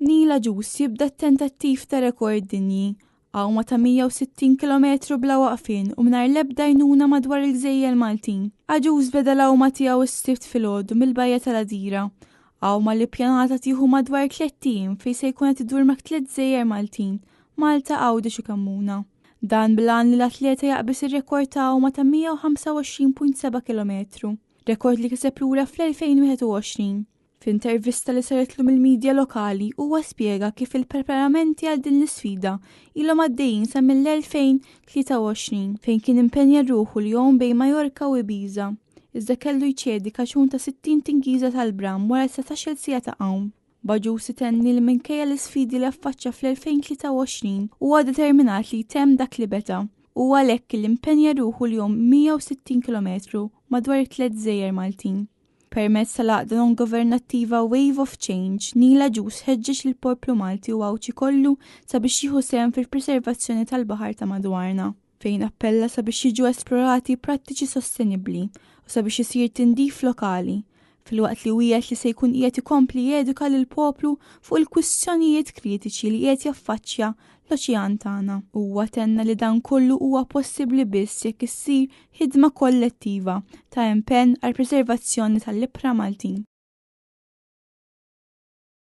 Neil Agius jibda t-tentattiv ta' rekord dinji, għawma ta' 160 kilometru bla waqfien u mingħajr l-ebda għajnuna madwar il-gżejjer Maltin. Agius beda l-għawma tiegħu s-Sibt filgħodu mill-Bajja tal-Għadira. Għawma li ppjanata tieħu madwar tlett ijiem fejn se jkun qed idur ma' tliet gżejjer Maltin, Malta, Għawdex u Kemmuna. Dan bil-għan li l-atleta jaqbeż ir-rekord ta' għawma ta' 125.7 kilometru, rekord li kiseb lura fl-2021. F'intervista li saritlu mill-midja lokali huwa spjega kif il-preparamenti għal din l-isfida ilhom għaddejjin sa mill-2023 fejn kien impenja ruħu li jgħum bejn Majorka u Ibiza, iżda kellu jċedi kaxun ta' 60 tingiża tal-bram wara 19-il siegħa ta' għawm. B'Agius itenni li minkejja l-isfidi li affaċċja fl-2023 huwa determinat li jtemm dak li beda u għalhekk li impenja ruħu li jgħum 160 kilometru madwar it-tliet gżejjer Maltin. Permezz tal-għaqda non-governattiva Wave of Change, Neil Agius ħeġġeġ lill-poplu Malti u Għawdxi kollu sabiex jieħu sehem fil-preservazzjoni tal-baħar ta' madwarna, fejn appella sabiex jiġu esplorati prattiċi sostenibbli u sabiex isir tindif lokali, filwaqt li wiegħed li se jkun qiegħed ikompli jeduka lill-poplu fuq il-kwistjonijiet kritiċi li qiegħed jaffaċċja l-oċean tagħna. Huwa tenna li dan kollu huwa possibbli biss jekk issir ħidma kollettiva ta' impenn għall-preservazzjoni tal-ibħra Maltin.